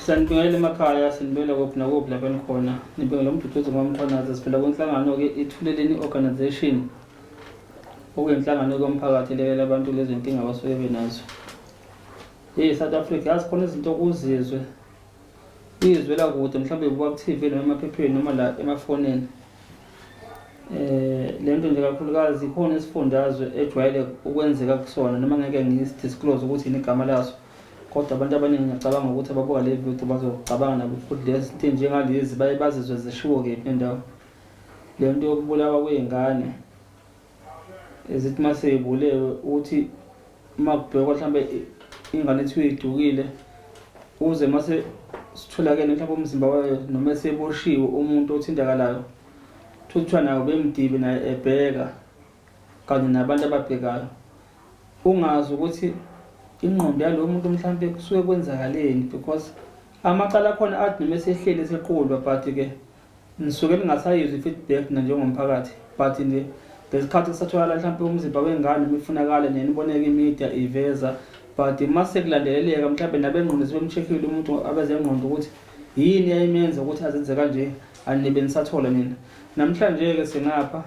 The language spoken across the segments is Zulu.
Siyanibingelela emakhaya, sinibingelela kuphi nakuphi lapho enikhona. Nibingelela uMduduzi ngoMkhwanazi, sivela kwinhlangano-ke iThuleleni Organisation, okuyinhlangano yomphakathi elekelela abantu kulezi nkinga abasuke benazo. Hey South Africa, yazi khona izinto okuzizwe uyizwela kude mhlawumbe ubuka ku-TV noma emaphepheni noma la emafonini. Le nto nje kakhulukazi ikhona isifundazwe ejwayele ukwenzeka kusona noma ngeke ngisi-disclose ukuthi yini igama laso. Kodwa abantu abaningi ngiyacabanga ukuthi ababuka le video bazocabanga nabo futhi lezi zinto njengalezi baye bazizwe zishiwo kephi nendawo. Le nto yokubulawa kwey'ngane ezithi uma sey'bulewe ukuthi uma kubhekwa mhlawumbe ingane ethiwe idukile uze uma sitholakele mhlawumbe umzimba wayo noma eseboshiwe umuntu othintakalayo kuthiwa nayo bemdibi naye ebheka kanye nabantu ababhekayo ungazi ukuthi ingqondo yalowo muntu mhlawumbe kusuke kwenzakaleni because amacala akhona athi noma esehleli esequlwa but-ke nisuke ningasayizwa i-feedback nanjengomphakathi but nje ngesikhathi kusatholakala mhlawumbe umzimba wengane noma ifunakala neniboneka i-media iveza but uma sekulandeleleka mhlawumbe nabengqondo sebemcheckile umuntu abezengqondo ukuthi yini eyayimenza ukuthi azenze kanje anibe nisathola nina. Namhlanje-ke singapha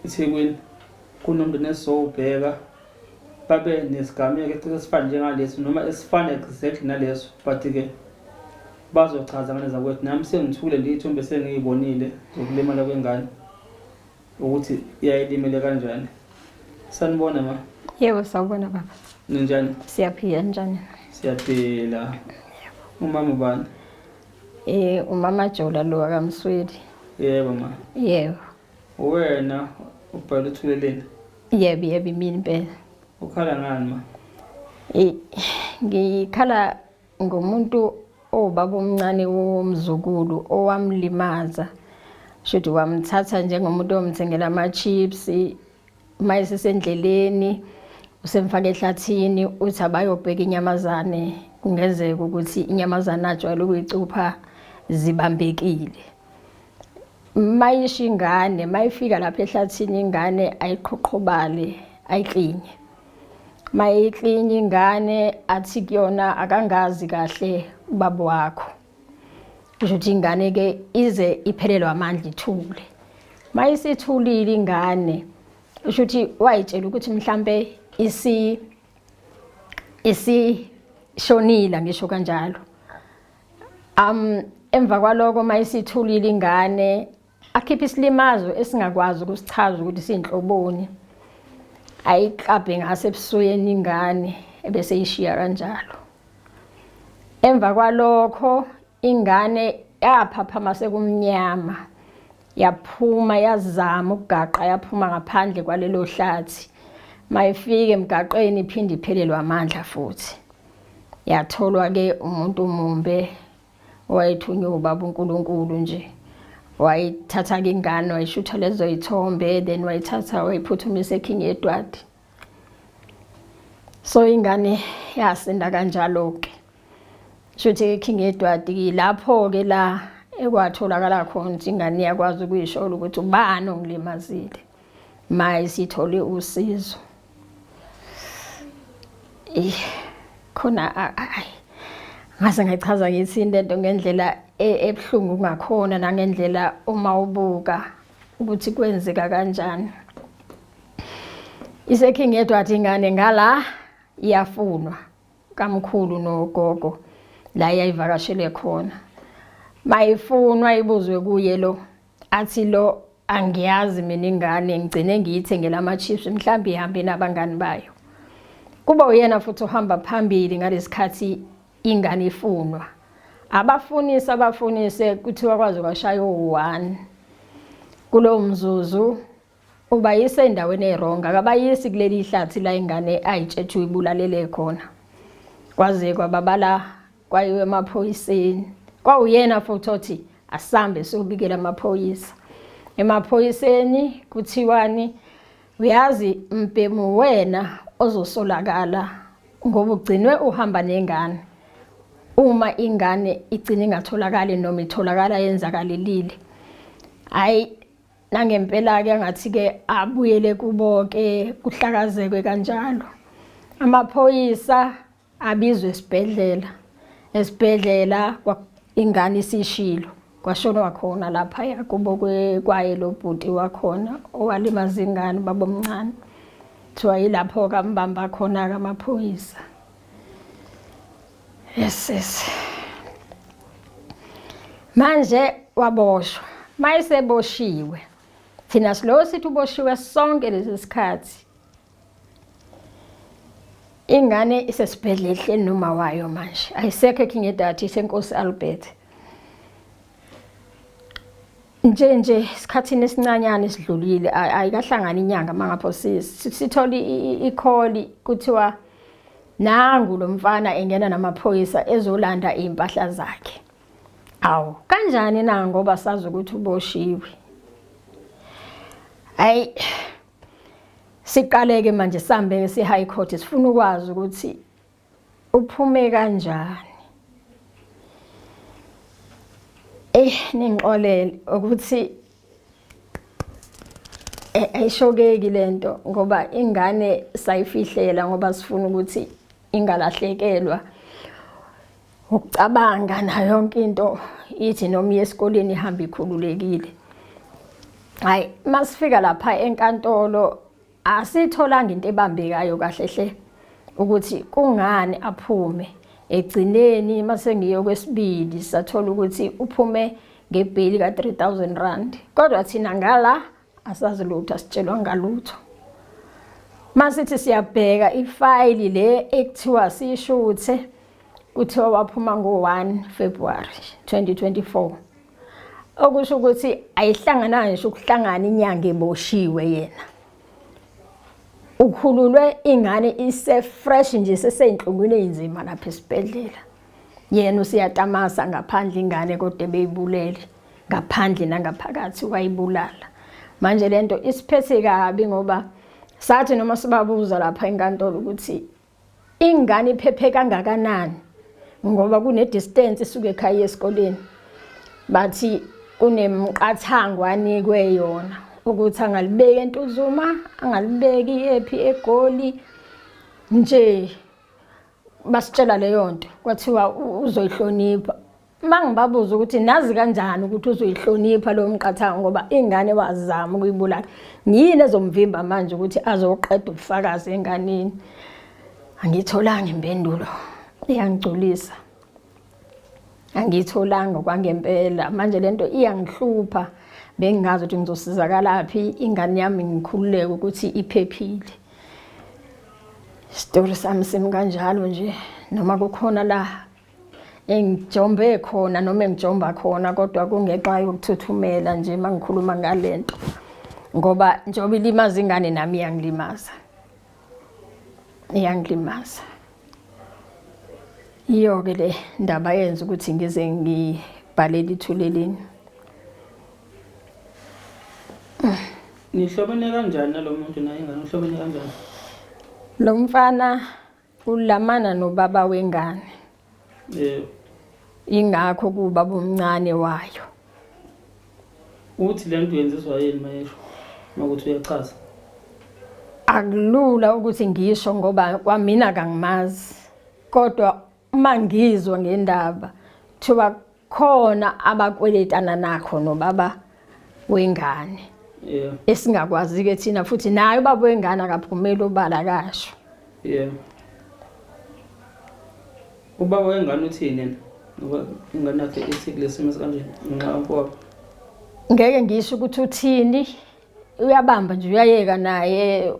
eThekwini kunomndeni esizowubheka babe nesigameko ecishe esifana njengalesi noma esifana exactly naleso but-ke bazochaza ngane zakwethu. Nami sengithule nje iy'thombe sengiy'bonile zokulimala kwengane ukuthi yayilimele kanjani. Sanibona ma. Yebo, sawubona baba. Ninjani? Siyaphila, njani? Siyaphila. Umama ubani? Umama Jola lo akaMsweli. Yebo ma. Yebo. Wena ubhala uThuleleni? Yebo, yebo imini impela. Ukhala ngani ma? Ngikhala ngomuntu owubaba omncane womzukulu owamlimaza. Shuthi wamthatha njengomuntu omthengela ama-chips uma esesendleleni usemfaka ehlathini uthi abayobheka inyamazane, kungenzeka ukuthi inyamazane ajwayele ukuyicupha zibambekile. Mayisho ingane, mayifika lapha ehlathini ingane ayiqhoqhobale, ayiklinye. Mayiklinye ingane athi kuyona akangazi kahle ubaba wakho. Kusho ukuthi ingane ke ize iphelelwe amandla ithule. Mayisithulile ingane kusho ukuthi wayitshela ukuthi mhlambe isishonile ngisho kanjalo. Emva kwaloko mayisithulile ingane akhiphe isilimazo esingakwazi ukusichaza ukuthi sinhloboni. Ayiklabhe ngase ebusweni ingane ebese ishiya kanjalo. Emva kwalokho ingane yaphaphama sekumnyama yaphuma yazama ukugaqa yaphuma ngaphandle kwalelo hlathi. Mayifika emgaqweni iphinde iphelelwe amandla futhi. Yatholwa ke umuntu mumbe owayethunywe ubaba uNkulunkulu nje. Wayithatha ke ingane wayishutha lezo yithombe then wayithatha wayiphuthumisa eKing Edward. So ingane yasinda kanjalo ke. Shuthi King Edward lapho ke la ekwatholakala khona ukuthi ingane iyakwazi ukuyishola ukuthi ubani ongilimazile. Mayisithole usizo. Khona ayi ngase ngachaza ngithi lento ngendlela ebuhlungu ngakhona nangendlela uma ubuka ukuthi kwenzeka kanjani. IseKing Edward ingane ngala iyafunwa kamkhulu nogogo la yayivakashele khona. Mayifunwa ibuzwe kuye lo athi lo angiyazi mina ingane ngigcine ngiyithengela ama-chips mhlawumbe ihambe nabangani bayo. Kuba uyena futhi ohamba phambili ngalesikhathi ingane ifunwa. Abafunise abafunise kuthiwa kwaze kwashaya u-1. Kulowo mzuzu ubayise endaweni e-wrong, akabayisi kuleli hlathi la ingane ayitshethu ibulalele khona. Kwaze kwababala kwayiwe emaphoyiseni. Kwawuyena futhi othi asambe siyobikela amaphoyisa. Emaphoyiseni kuthiwani uyazi mbhemu wena ozosolakala ngoba ugcinwe uhamba nengane. Uma ingane igcina ingatholakali noma itholakala yenzakalelile. Hayi nangempela ke ngathi ke abuyele kubo ke kuhlakazekwe kanjalo. Amaphoyisa abizwe esibhedlela. Esibhedlela ingane isishilo kwashonwa khona laphaya kubo kwaye lo bhuti wakhona owalimaza ingane babomncane. Kuthiwa yilapho kambamba khona-ke amaphoyisa. Yes, yes. Manje waboshwa. Mayeseboshiwe thina silowo sithi uboshiwe sonke lesi sikhathi. Ingane isesibhedlela ihleli noma wayo manje. Ayisekho eKing Edward iseNkosi Albert. Nje nje isikhathini esincanyana esidlulile ayikahlangani inyanga mangapho sithola ikholi kuthiwa nangu lo mfana engena namaphoyisa ezolanda iy'mpahla zakhe. Awu kanjani na ngoba sazi ukuthi uboshiwe. Hayi siqaleke manje sihambe si high court sifuna ukwazi ukuthi uphume kanjani. Eh ningixolele ukuthi ayishokeki lento ngoba ingane sayifihlela ngoba sifuna ukuthi ingalahlekelwa ukucabanga nayo yonke into ithi noma iye esikoleni ihambe ikhululekile. Hayi masifika lapha enkantolo asitholanga into ebambekayo kahle hle ukuthi kungani aphume. Egcineni mase ngiyo kwesibili sathola ukuthi uphume ngebheli ka 3000 rand kodwa thina ngala asazi lutho, asitshelwa ngalutho. Masithi siyabheka ifayili le ekuthiwa siyishuthe kuthiwa waphuma ngo-1 February 2024 okusho ukuthi ayihlangananga ngisho ukuhlangana inyanga eboshiwe yena. Ukhululwe ingane ise fresh nje seseyinhlungwini ezinzima lapha esibhedlela. Yena usiyatamasa ngaphandle ingane kodwa ebeyibulele ngaphandle nangaphakathi wayibulala. Manje lento isiphethe kabi ngoba sathi noma sibabuza lapha enkantolo ukuthi ingane iphephe kangakanani ngoba kune distance isuke ekhaya esikoleni, bathi kunemiqathango anikwe yona ukuthi angalibeki eNtuzuma, angalibeki ephi eGoli nje. Basitshela leyo nto kwathiwa uzoyihlonipha. Mangibabuza ukuthi nazi kanjani ukuthi uzoyihlonipha lo mqathango ngoba ingane wazama ukuyibulala, yini ezomvimba manje ukuthi azoqeda ubufakazi enganeni? Angiyitholanga impendulo, iyangigculisa. Angiyitholanga kwangempela. Manje lento iyangihlupha, bengingazi ukuthi ngizosizakalaphi ingane yami ngikhululeke ukuthi iphephile. Isitori sami simi kanjalo nje, noma kukhona la engijombe khona noma engijomba khona kodwa kungenxa yokuthuthumela nje uma ngikhuluma ngale nto ngoba njengoba ilimaza ingane nami iyangilimaza, iyangilimaza. Iyo-ke le ndaba yenza ukuthi ngize ngibhalele ithuleleni. Nihlobene kanjani nalo muntu naye ingane uhlobene kanjani? Lo mfana ulamana nobaba wengane. Yebo. Ingakho kuba bomncane wayo. Uthi lento yenziswa yini mayesho? Makuthi uyachaza. Akulula ukuthi ngisho ngoba kwamina kangimazi. Kodwa uma ngizwa ngendaba kuthiwa khona abakweletana nakho nobaba wengane. Yeah. Esingakwazi ke thina futhi naye ubaba wengane akaphumeli obala kasho. Yeah. Ubaba wengane uthini yena? Ngoba ingane yakhe ithi kulesimo esikanje ngenxa yomfowabo. Ngeke ngisho ukuthi uthini, uyabamba nje uyayeka naye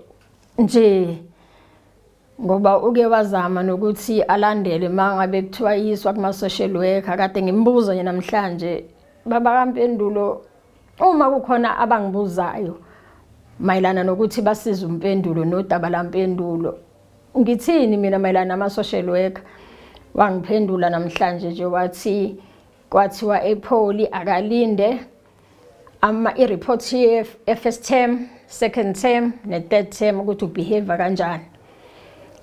nje ngoba uke wazama nokuthi alandele uma ngabe kuthiwa yiswa kuma-social worker. Kade ngimbuza nje namhlanje baba kaMpendulo, uma kukhona abangibuzayo mayelana nokuthi basize uMpendulo nodaba laMpendulo, ngithini mina mayelana nama-social worker? Wangiphendula namhlanje nje wathi kwathiwa ePholi akalinde ama i-report ye-first term, second term ne-third term ukuthi ubehave kanjani,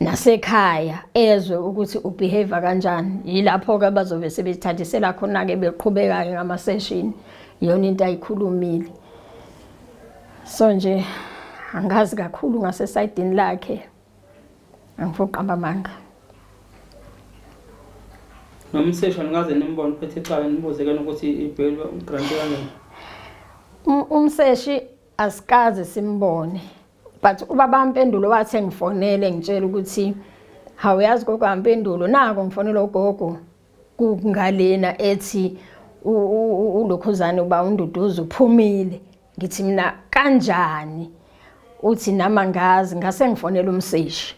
nasekhaya ezwe ukuthi ubehave kanjani. Yilapho-ke bazobe sebethathisela khona-ke beqhubeka-ke ngama-session. Iyona into ayikhulumile. So nje angazi kakhulu ngasesayidini lakhe, angifuni ukuqamba amanga. Nomseshi anikaze nimbone uphethe icala nibuze kena ukuthi ibheli ugrante kanjani? Umseshi asikaze simbone. But ubaba Mpendulo wathi engifonele ngitshela ukuthi hawuyazi gogo kaMpendulo nako ngifonela ugogo kungalena ethi ulokhuzane uba uNduduzo uphumile. Ngithi mina kanjani? Uthi nami angazi, ngase ngifonela umseshi.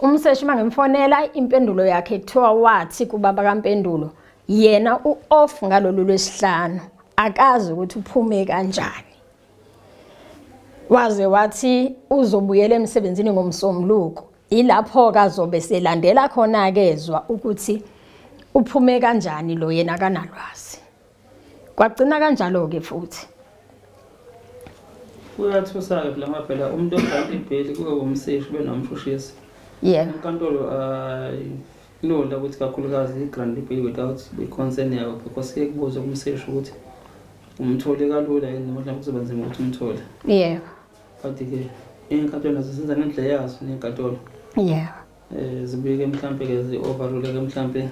Umseshi uma ngimfonela impendulo yakhe kuthiwa wathi kubaba kaMpendulo yena u-off ngalolu lwesihlanu, akazi ukuthi uphume kanjani. Waze wathi uzobuyela emsebenzini ngomsombuluko. Ilapho-ke azobe selandela khona-ke ezwa ukuthi uphume kanjani lo yena akanalwazi. Kwagcina kanjalo-ke futhi. Kuyathusa-ke phela ngoba phela umuntu ogranta ibheli kube umseshi ube nomshushisi. Yebo. Inkantolo ayilula ukuthi kakhulukazi i-grant ibheli without i-concern yabo because kuye kubuzwe kumseshi ukuthi umthole kalula yini noma mhlawumbe kuzoba nzima ukuthi umthole. Yebo. But-ke iy'nkantolo nazo zenza ngendlela yazo ney'nkantolo. Yebo. Zibuyeke mhlampe-ke zi-overrule-ke mhlampe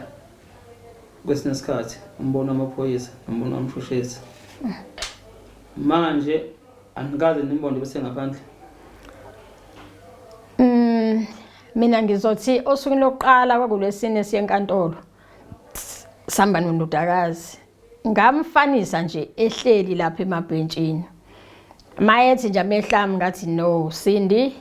kwesinye isikhathi umbono wamaphoyisa nombono wamshushisi. Manje anikaze nimbone bese ngaphandle. Mina ngizothi osukwini lokuqala kwakulwesine siye enkantolo. Sihamba nondodakazi. Ngamfanisa nje ehleli lapha emabhentshini. Mayethi nje amehlo ami ngathi no Cindy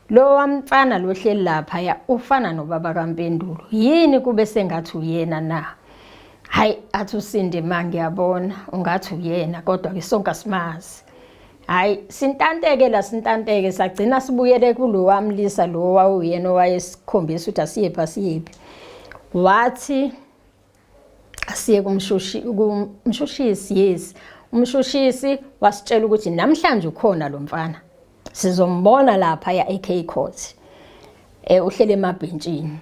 lo wamfana lo hleli lapha ya ufana nobaba kaMpendulo. Yini kube sengathi uyena na? Hayi athi uSindi ma ngiyabona ungathi uyena kodwa ke sonke asimazi. Hayi sintanteke la sintanteke sagcina sibuyele kulo wamlisa lo wawuyena owayesikhombisa ukuthi asiyephi asiyephi. Wathi asiye kumshushi kumshushisi yes. Umshushisi wasitshela ukuthi namhlanje ukhona lo mfana. Sizombona lapha ya AK Court. Uhlele emabhentshini.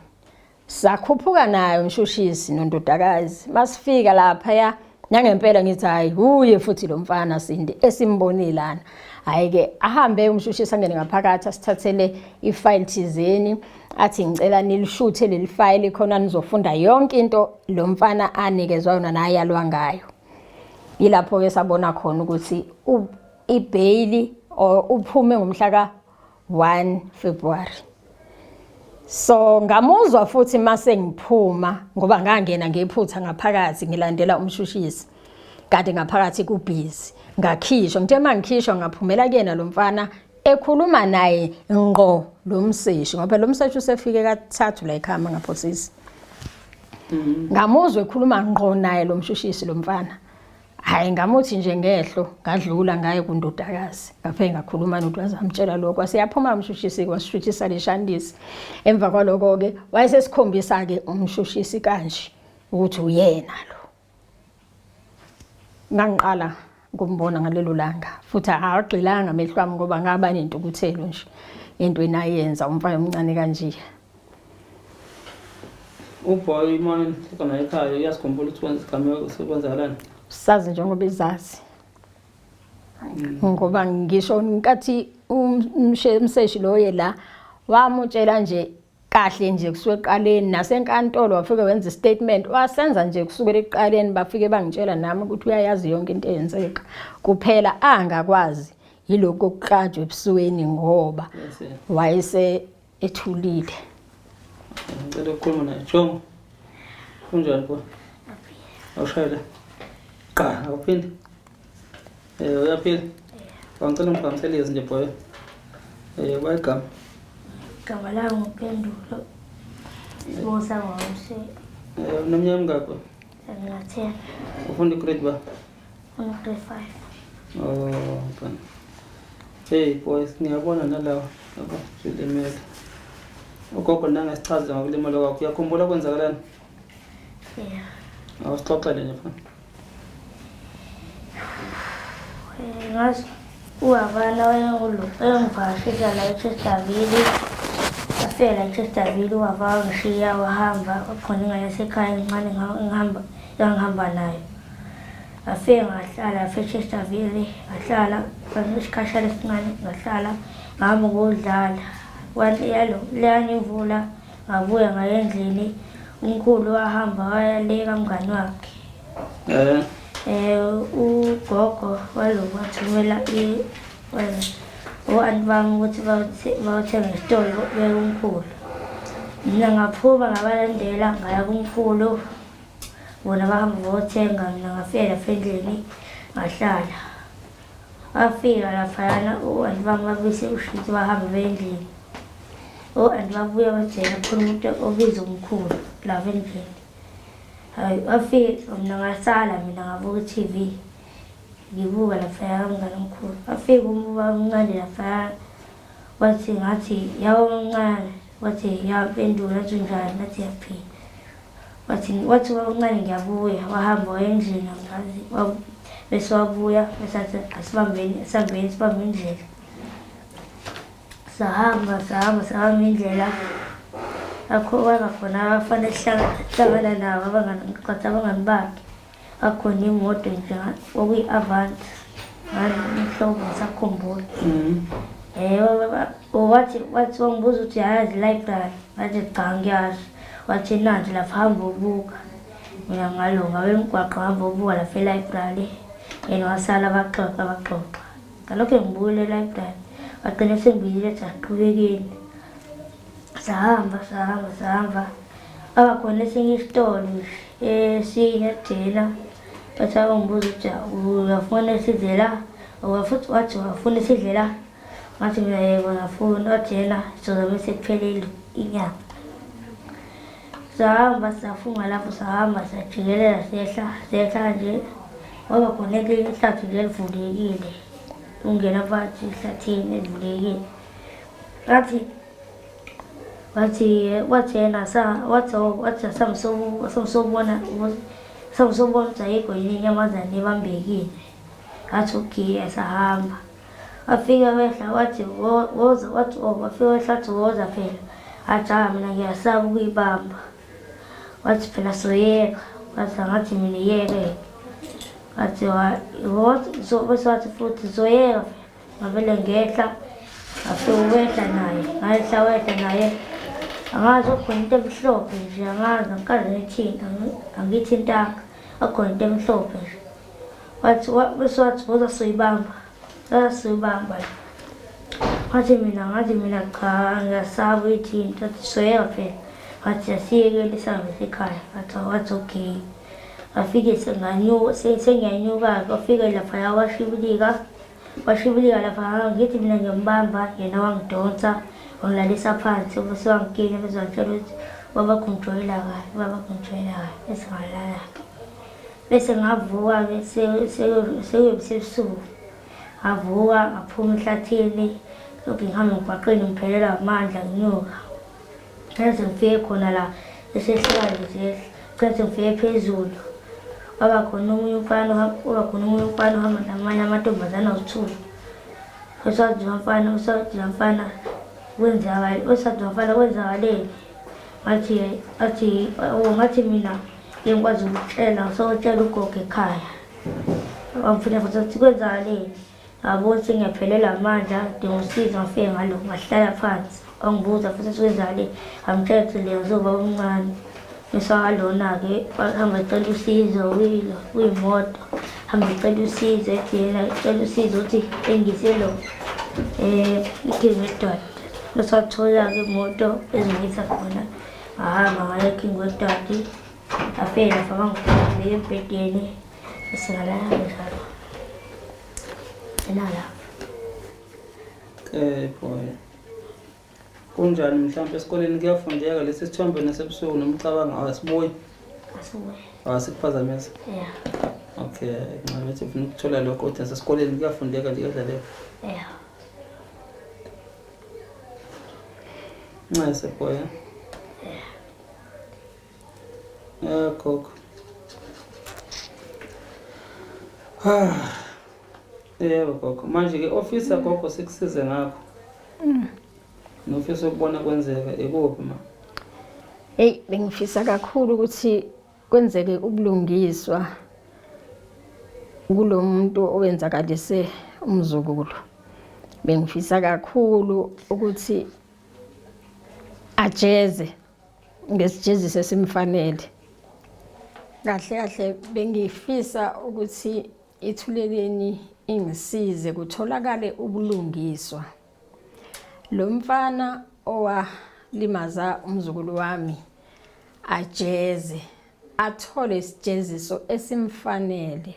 Sakhuphuka naye umshushisi nondodakazi. Masifika lapha ya nangempela ngithi hayi uye futhi lo mfana Sindi esimbonile lana. Hayi ke ahambe umshushisi angene ngaphakathi asithathele ifile thizeni athi ngicela nilishuthe leli file khona nizofunda yonke into lo mfana anikezwa yona naye alwa ngayo. Yilapho ke sabona khona ukuthi ibheyili uphume ngomhla ka 1 February. So ngamuzwa futhi mase ngiphuma ngoba ngangena ngephutha ngaphakathi ngilandela umshushisi. Kanti ngaphakathi kubhizi. Ngakhishwa, ngithe mangikhishwa ngaphumela kuyena lo mfana ekhuluma naye ngqo lo mseshi ngoba lo mseshi usefike kathathu la ekhaya mangaphosisi. Ngamuzwa ekhuluma ngqo naye lo mshushisi lo mfana. Hayi ngamuthi nje ngehlo ngadlula ngaye kundodakazi ngafike ngakhuluma nodwazi amtshela lokho wase yaphuma umshushisi wasishuthisa leshandisi. Emva kwaloko ke wayesesikhombisa ke umshushisi kanje ukuthi uyena lo. Ngangiqala ukumbona ngalelo langa futhi awagxilanga amehlo ami ngoba ngaba nentukuthelo nje entweni ayenza umfana omncane kanje. Uboy manje khona ekhaya uyasikhumbula ukuthi wenza isigameko sekwenzakalani? Sazi njengoba izazi. Ngoba ngisho nkathi umseshi loye la wamutshela nje kahle nje kusuka ekuqaleni nasenkantolo wafike wenza istatement wasenza nje kusukela ekuqaleni bafike bangitshela nami ukuthi uyayazi yonke into eyenzeka kuphela angakwazi yilokho okuklajwa ebusweni ngoba wayese ethulile. Ngicela ukukhuluma naye. Jongo. Kunjani bo? Awushayela. Qa, awuphinde. Uyaphila? Ngicela ungiphakamisele nje boy. Bayigama. Igama lami nguMpendulo. Musa ngomse. Uneminyaka emingaki? Ngina-10. Ufunda grade ba? Ufunda grade 5. Oh, mfana. Hey boys, ngiyabona nalawa. Yabo, silimele. Ugogo nangesichaza ngokulimala kwakho. Uyakhumbula kwenzakalani? Yeah. Awusixoxele nje mfana. Ngazi ubabana wayengivakashisa la eChesterville. Wafika la eChesterville ubaba wangishiya wahamba wakhona ingane yasekhaya encane ngihamba engangihamba nayo. Ngafike ngahlala lapha eChesterville ngahlala isikhashana esincane ngahlala ngahamba ngiyodlala. Leyani imvula ngabuya ngaya endlini. Umkhulu wahamba waya le kamngani wakhe. Eh. Ugogo waloku wathumela o-anti bami ukuthi bayothenga esitolo beye kumkhulu. Mina ngaphuma ngabalandela ngaya kumkhulu, bona bahamba bayothenga, mina ngafika lapha endlini ngahlala. Bafika laphayana o-anti bami babuyise ushintshi bahamba beye endlini. O-anti babuya bathi yena khona umuntu obiza umkhulu lapha endlini. Hayi wafika mina ngasala mina ngabuka i-TV ngibuka laphaya umngane omkhulu. Wafika ubaba omncane laphaya wathi ngathi yabo omncane wathi yaphendula athi unjani ngathi yaphila. Wathi wathi ubaba omncane ngiyabuya wahamba waya endlini angazi bese wabuya bese athi asibambeni asihambeni sibambe indlela. Sahamba sahamba sahamba indlela akho wangakhona abafana esihlangana nabo abangani qathi abangani bakhe akhona imoto nje okuyi-Avanti ngani umhlobo ngisakhumbula. Wathi wathi wangibuza ukuthi uyayazi i-library, ngathi cha angiyazi. Wathi nanti lapha hamba ubuka. Mina ngalunga wemgwaqo hamba ubuka lapha e-library. Yena wasala baxoxa baxoxa. Ngalokho ngibuyele e-library wagcina sengibuyile ethi asiqhubekeni. Sahamba sahamba sahamba kwaba khona esinye isitolo nje esinye thina bathi abangibuza ukuthi uyafuna isidle la futhi wathi uyafuna isidle la ngathi mina yebo ngiyafuna wathi yena sizobe sekuphelile inyanga. Sahamba safunga lapho sahamba sajikelela sehla sehla nje kwaba khona elinye ihlathi nje elivulekile ungena phakathi ehlathini elivulekile. Ngathi wathi wathi yena wathi wathi asamsobona asamsobona ukuthi ayikho yini inyamazane ebambekile. Ngathi okay sahamba. Wafika wehla wathi woza wathi oh wafika wehla wathi woza phela. Ngathi cha mina ngiyasaba ukuyibamba. Wathi phela soyeka. Wathi ngathi mina yeke. Wathi bese wathi futhi soyeka. Ngavele ngehla ngafika wehla naye ngehla wehla naye. Angazi kwakukhona into emhlophe nje angazi angikaze ngiyithinte angiyithintanga kwakukhona into emhlophe nje. Wathi bese wathi woza soyibamba soyibamba. Ngathi mina ngathi mina cha ngiyasaba ukuyithinta wathi soyeka phela. Wathi asiyekele sihambe siye ekhaya. Wathi wathi okay. Ngafike senganyuka sengiyanyuka-ke wafika laphaya washibilika washibilika lapha ngithi mina ngiyambamba yena wangidonsa wangilalisa phansi bese wangikina bese wangitshela ukuthi ubabakho ungijwayela kabi ubabakho ungijwayela kabi bese ngalala. Bese ngavuka-ke sekusebusuku ngavuka ngaphuma ehlathini lokhu ngihamba emgwaqeni ngiphelelwa amandla nginyuka. Ngaze ngifike khona la esehlika nje sehla gcina sengifike phezulu. Kwaba khona omunye umfana kwaba khona omunye umfana ohamba namanye amantombazane awu-two. Usathi mfana usathi mfana kwenzakale usathi mfana kwenzakaleni? Ngathi ngathi ngathi mina ngeke ngikwazi ukutshela sewutshela ugogo ekhaya. Wangifuna futhi wathi kwenzakaleni? Ngabona ukuthi ngiyaphelelwa amandla ngidinga usizo ngafike ngalo ngahlala phansi. Wangibuza futhi ukuthi kwenzakaleni ngamtshela ukuthi le ngizobaba omncane. Ngisakalona-ke wahamba ecela usizo kuyimoto hamba ecela usizo ethi yena ecela usizo ukuthi engise lo i-King Edward. Bese wathola-ke imoto ezongisa khona ngahamba ngaya e-King Edward ngafike lapha bangibeka embhedeni bese ngalala kanjalo. Nalapho. Boy. Kunjani mhlawumbe esikoleni kuyafundeka lesi sithombe nasebusuku noma ucabanga awasibuyi Asibuye. awasikuphazamisa. Yeah. Okay, nxa bethi ufuna ukuthola lokho uthi nasesikoleni kuyafundeka nje kuyadlaleka. Yeah. Ncese boy. Eh gogo. Ah. Yebo gogo, manje ke ofisa gogo sikusize ngakho. Nofisa ukubona kwenzeka ikuphi ma? Hey, bengifisa kakhulu ukuthi kwenzeke ubulungiswa kulo muntu owenzakalise umzukulu. Bengifisa kakhulu ukuthi ajeze. ngesijeziso esimfanele. Kahle kahle bengifisa ukuthi iThuleleni ingisize kutholakale ubulungiswa. Lo mfana owalimaza umzukulu wami ajeze, athole isijeziso esimfanele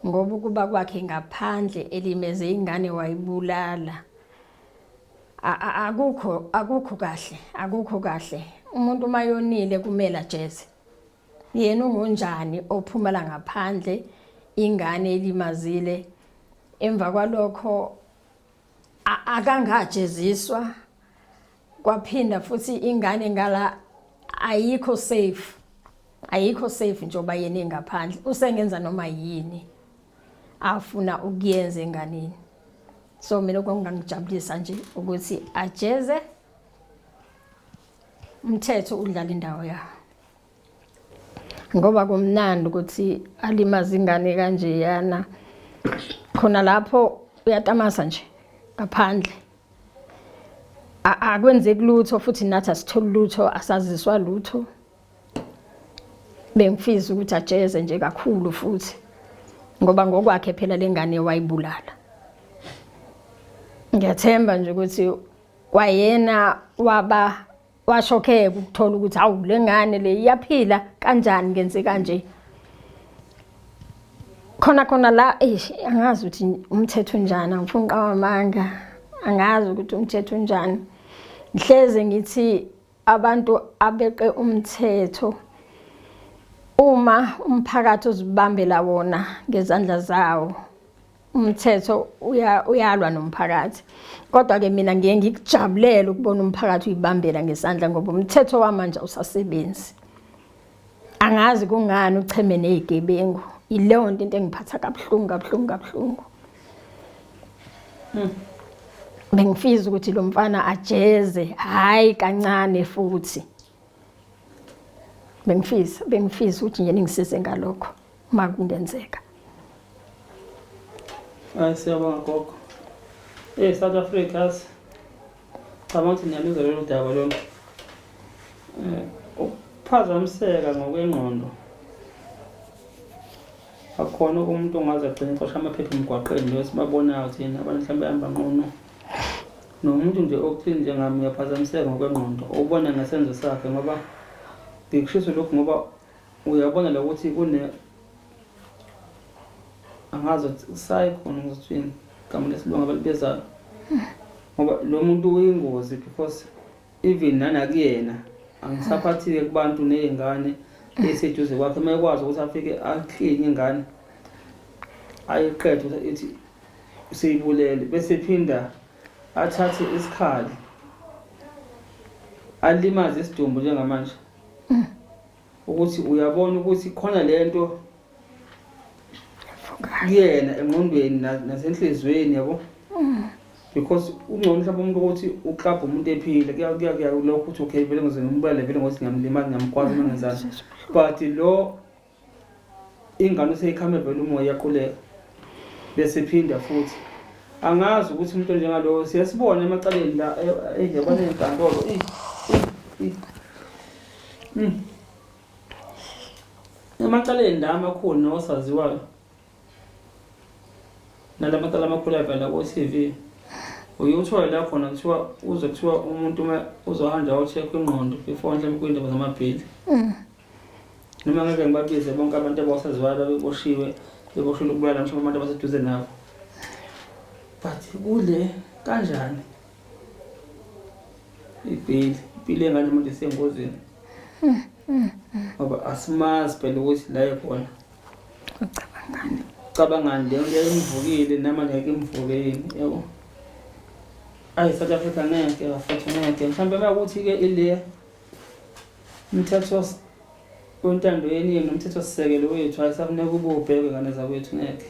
ngoba ukuba kwakhe ngaphandle elimeze ingane wayibulala. Akukho akukho kahle, akukho kahle. Umuntu uma yonile kumele ajeze. Yena ungonjani ophumela ngaphandle ingane elimazile, emva kwalokho akangajeziswa, kwaphinda futhi ingane ngala ayikho safe, ayikho safe njengoba yena engaphandle, usengenza noma yini afuna ukuyenza enganeni. So mina okungangijabulisa nje ukuthi ajeze, umthetho udlala indawo yawo, ngoba kumnandi ukuthi alimaze ingane kanje yana khona lapho uyatamasa nje ngaphandle, akwenzeki lutho futhi nathi asitholi lutho, asaziswa lutho. Bengifisa ukuthi ajeze nje kakhulu futhi ngoba ngokwakhe phela lengane wayibulala. Ngiyathemba nje ukuthi kwayena waba washokheka ukuthola ukuthi hawu lengane le iyaphila kanjani ngenze kanje. Khona khona la eish angazi ukuthi umthetho unjani, angifuni uqamba amanga, angazi ukuthi umthetho unjani. Ngihleze ngithi abantu abeqe umthetho uma umphakathi uzibambela wona ngezandla zawo, umthetho uyalwa nomphakathi. Kodwa ke mina ngiye ngikujabulela ukubona umphakathi uyibambela ngesandla ngoba umthetho wamanje awusasebenzi. Angazi kungani ucheme nezigebengu. Ileyo nto into engiphatha kabuhlungu kabuhlungu kabuhlungu. Bengifisa ukuthi lo mfana ajeze, hayi kancane futhi. Bengifisa ukuthi nje ningisize ngalokho uma kungenzeka. Hayi siyabonga gogo. South Africa, cabanga ukuthi niyaluzwa lolu daba lolu. Ukuphazamiseka ngokwengqondo akukhona umuntu ongaze agcine exosha amaphepha emgwaqeni lo esibabonayo thina abantu mhlawumbe behamba nqunu. Nomuntu nje oclean njengami uyaphazamiseka ngokwengqondo, ubona ngesenzo sakhe ngoba ngikushiso lokhu ngoba uyabona la ukuthi kune angazi ukuthi psycho noma ngizithini igama lesilungu abalibizayo, ngoba lo muntu uyingozi because even nanakuyena angisaphathile kubantu nezingane eseduze kwakhe, uma ekwazi ukuthi afike aklinye ingane ayiqede ukuthi ithi seyibulele, bese phinda athathe isikhali alimaze isidumbu njengamanje, ukuthi uyabona ukuthi khona lento kuyena engqondweni nasenhlizweni yabo, because ungcono mhlawumbe umuntu ukuthi uklabha umuntu ephile kuya lokho ukuthi okay vele ngize ngimbulale vele ngokuthi ngiyamlimaza ngiyamkwazi uma ngenzani, but lo ingane useyikhame vele umoya iyaquleka bese phinda futhi. Angazi ukuthi umuntu onjengalowo siyasibona emacaleni la yabona enkantolo emacaleni la amakhulu nosaziwayo nalamacala amakhulu avela ko-TV, uye uthole la khona kuthiwa uze kuthiwa umuntu uma uzohanja ayo-check ingqondo before mhlawumbe kuyindaba zamabhili. Noma ngeke ngibabize bonke abantu abasaziwayo babeboshiwe beboshelwe ukubulala mhlawumbe abantu abaseduze nabo, but kule kanjani ibhili impilo yengane manje isengozini ngoba asimazi phela ukuthi la ekhona. Ucabangani? Cabangani leyo nto imvukile nama ngeke imvuke yini yabo. Ayi South Africa ngeke bafethu ngeke mhlawumbe uma kuthi-ke ile umthetho wentando yeningi nomthetho sisekelo wethu ayisafuneka ube ubheke ngane zakwethu ngeke.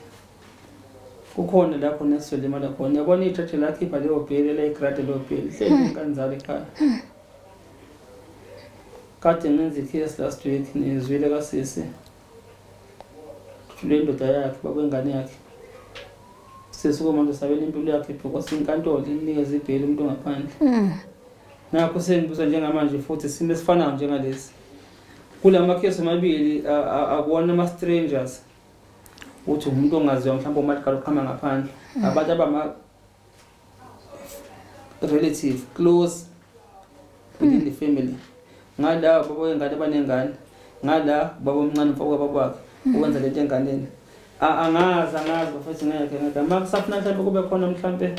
Kukhona la khona esizolimala khona. Yabona ijaji lakhipha leyo bheli elayigrade leyo bheli hleli ingane zalo ekhaya. Kade ngenza i-case last week nizwile kasisi. Le ndoda yakhe bakwengane yakhe. Sisi kumanje usabela impilo yakhe because inkantolo inikeza ibheli umuntu ongaphandle. Nakho sengibuza njengamanje futhi isimo esifanayo njengalesi. Kula makhesi amabili akuwona ama-strangers uthi umuntu ongaziwa mhlawumbe umalikala uqhama ngaphandle. Abantu abama relative close within the family. Ngala baba wengane banengane, ngala baba omncane mfowabo babakhe ukwenza lento enganeni. Angazi angazi bafethu ngeke ngeke. Uma kusafuna mhlawumbe kube khona mhlawumbe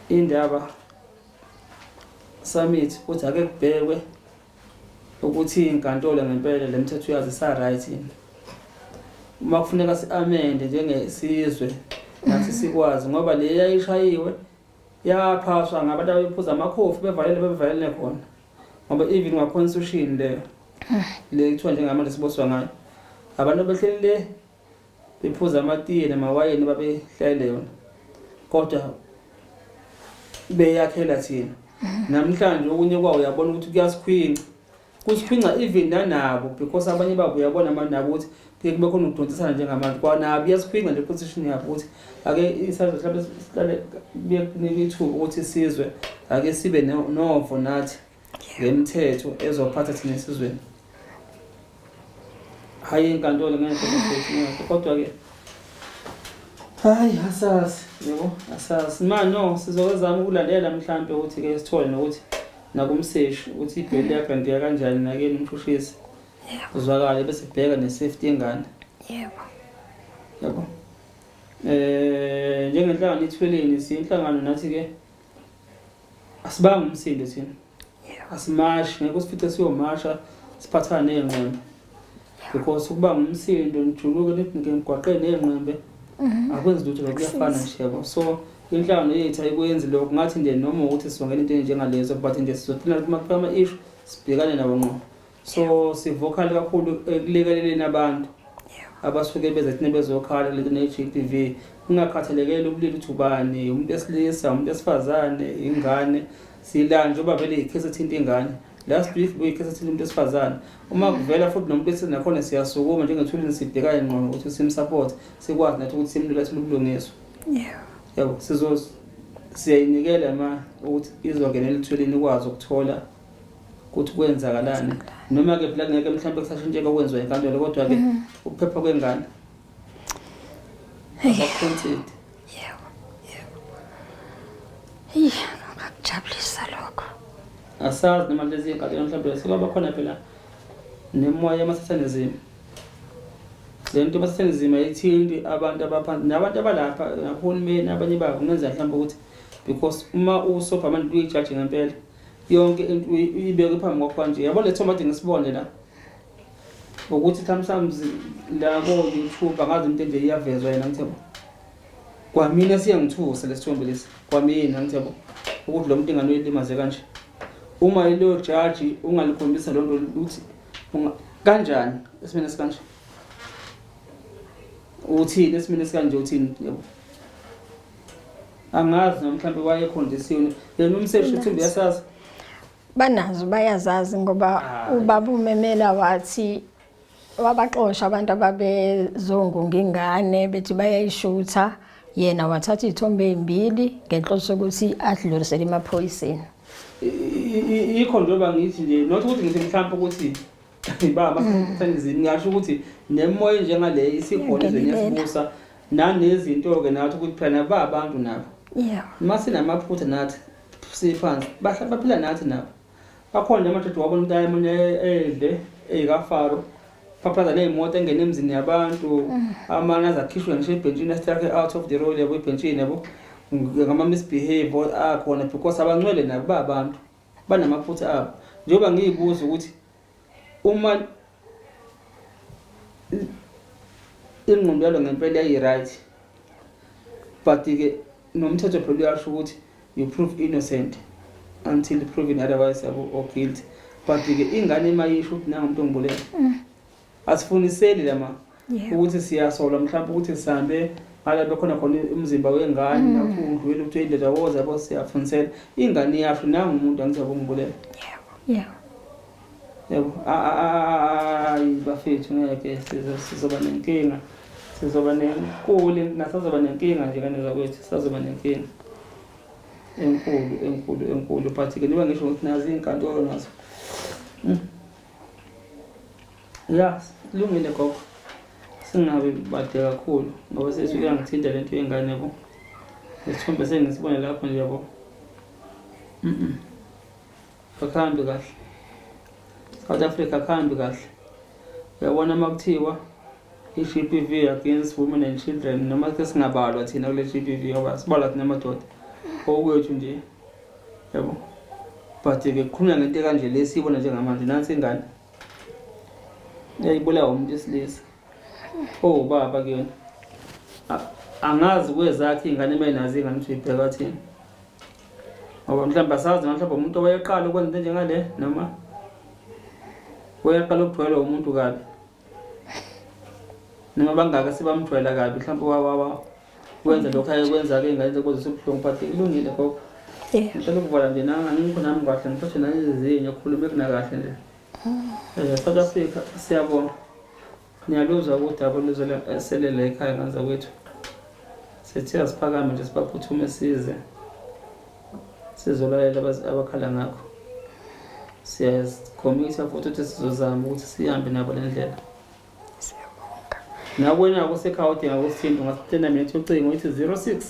indaba summit ukuthi ake kubhekwe ukuthi inkantolo ngempela le mthetho uyazi isa-right yini. Uma kufuneka si-amende njengesizwe nathi sikwazi ngoba le yayishayiwe yaphaswa ngabantu abephuza amakhofi bevalele bevalele khona ngoba even nga-constitution leyo le kuthiwa njengamanje siboswa ngayo abantu abehleli le bephuza amatiye namawayini babehlele yona kodwa beyakhela thina namhlanje okunye kwawo uyabona ukuthi kuyasikhwinca kusikhwinca even nanabo because abanye babo uyabona manje nabo ukuthi kuye kube khona ukudonsisana njengamanje kwanabo iyasikhwinca le position yabo ukuthi ake isazwe mhlawumbe sihlale kuye kunika ithuba ukuthi sizwe ake sibe novo nathi ngemithetho ezophatha thina esizweni. Hhayi inkantolo ngeke bafethu ngeke kodwa-ke hayi asazi yebo asazi ma no sizokwezama ukulandela mhlampe ukuthi-ke sithole nokuthi nakumseshi ukuthi ibheli liyagranteka kanjani nakeni umshushisi uzwakale bese kubheka ne-safety yengane. Yebo. Yabo. Eh njengenhlangano ithweleni siyinhlangano nathi ke asibanga umsindo thina. Asimashi ngeke usifice siyomasha siphathane nezingqwembe. Because ukuba ngumsindo nijuluke nithi emgwaqeni nezingqwembe akwenzi lutho lokho kuyafana nje yabo. So inhlangano yethu ayikwenzi lokho ngathi nje noma ukuthi sizongena into enjengalezo but nje sizothina uma kufika ama-issue sibhekane nawo ngqo. So sivocal kakhulu ekulekeleleni abantu abasuke beza thina bezokhala kulento ne-GBV kungakhathalekele ubulili ukuthi ubani umuntu esilisa umuntu esifazane ingane sila njengoba vele ikhesi ethinta ingane last week buyikhesi ethinta umuntu esifazane uma kuvela futhi nomuntu wesilisa nakhona siyasukuma njengethulini sibhekane ngqo ukuthi simsupport sikwazi nathi ukuthi simlule athole ubulungiswa. Yebo sizo siyayinikela ma ukuthi izongenela ethulini ikwazi ukuthola ukuthi kwenzakalani noma ke phela ngeke mhlawumbe kusashintsheka okwenziwa enkantolo kodwa ke ukuphepha kwengane abakhontsidi. Yebo. Yebo. Iya, ngakujabulisa lokho. Asazi noma lezi inkantolo mhlawumbe sekwaba khona phela nemoya yama-satanism. Le nto yama-satanism ayithinti abantu abaphansi nabantu abalapha nakuhulumeni abanye babo kungenzeka mhlawumbe ukuthi because uma usobha manje uyijaji ngempela yonke into uyibeke phambi kwakho kanje yabo le thomba ngisibone la ukuthi sometimes la ko YouTube angazi into nje iyavezwa yena ngithebo kwamina siyangithusa lesithombe lesi kwamina ngithebo ukuthi lo muntu ingane uyilimaze kanje uma ilo judge ungalikhombisa lonto ukuthi kanjani esimene esikanje uthini esimene esikanje uthini yabo angazi noma mhlawumbe wayekhonjisiwe yena umseshi uthi uyasazi Banazo bayazazi ngoba ubaba umemela wathi wabaxosha abantu ababezongunga ingane bethi bayayishutha yena wathatha iy'thombe ey'mbili ngenhloso yokuthi adlulisele emaphoyiseni. Yikho njengoba ngithi nje not ukuthi ngithi mhlawumbe ukuthi baba satanism ngisho ukuthi nemoya njengale isikhona ezweni yasibusa nanezinto-ke nathi ukuthi phela nabo abantu nabo. Yeah. Uma sinamaphutha nathi siphansi baphila nathi nabo. Bakhona nje amadoda wabona umuntu ayemunye edle eyikafaro phaphaza ney'moto engene emzini yabantu amanye aze akhishwe ngisho ebhentshini asitrakhe out of the road yabo ebhentshini yabo ngama-misbehave akhona because abancwele nabo babantu banamaphutha abo. Njengoba ngiy'buza ukuthi uma ingqondo yalo ngempela yayi-right but-ke nomthetho phela uyasho ukuthi you prove innocent until proven otherwise yabo or guilty but-ke ingane mayisho ukuthi nangu umuntu ongibulele asifuniseli lama ukuthi siyasola mhlawumbe ukuthi sihambe ngala bekhona khona umzimba wengane nakho undlwele ukuthi indoda woza yabo siyafunisela ingane iyasho nangu umuntu angithi yabo ngibulele. Yebo. Yebo hayi bafethu ngeke sizoba nenkinga sizoba nenkulu nasazoba nenkinga nje kane zakwethu sazoba nenkinga. Enkulu enkulu enkulu but ke niba ngisho ukuthi nazi iy'nkantolo nazo. Ya, kulungile gogo. Singabe bade kakhulu ngoba sesifike yangithinta lento yengane yabo. Isithombe sengisibone lapho nje yabo. Akuhambi kahle. South Africa akuhambi kahle. Uyabona uma kuthiwa i-GBV against women and children noma ke singabalwa thina kule GBV ngoba sibalwa thina amadoda. Okwethu nje. Yabo. But ke kukhulunywa ngento ekanje le siyibona njengamanje nansi ingane. Yayibulawa umuntu wesilisa. Oh baba kuyona. Angazi kwezakhe ingane mayinazo ingane ukuthi uyibheka thini. Ngoba mhlawumbe asazi mhlawumbe umuntu owayeqala ukwenza into enjengale noma wayeqala ukujwayelwa umuntu kabi. Noma bangaka sebamjwayela kabi mhlawumbe wawawa wenza lokho ayekwenza-ke ingane sekuzisa ubuhlungu but kulungile gogo. Ngicela ukuvala nje nami angikho nami kahle ngiphathwe nangezinyo khulume kunakahle nje. South Africa siyabonga. Niyaluzwa udaba oluzoselele ekhaya ngane zakwethu. Sithi asiphakame nje sibaphuthume size. Sizolalela abakhala ngakho. Siyazikhombisa futhi ukuthi sizozama ukuthi sihambe nabo le ndlela. Siyabonga. Nakwena kusekhaya udinga ukusithinta ungasithinta mina ucingo ithi 06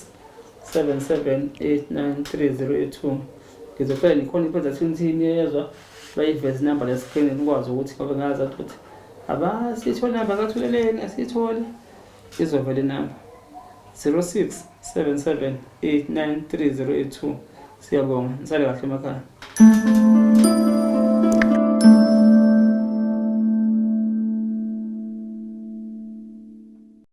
77 893 082. Ngizocela nikhona i-production team yezwa bayiveze inamba leskrini nikwazi ukuthi ngoba ngazi ukuthi abasitholi namba kathuleleni asitholi izovela inamba 06 77 893 082. Siyabonga, nisale kahle emakhaya.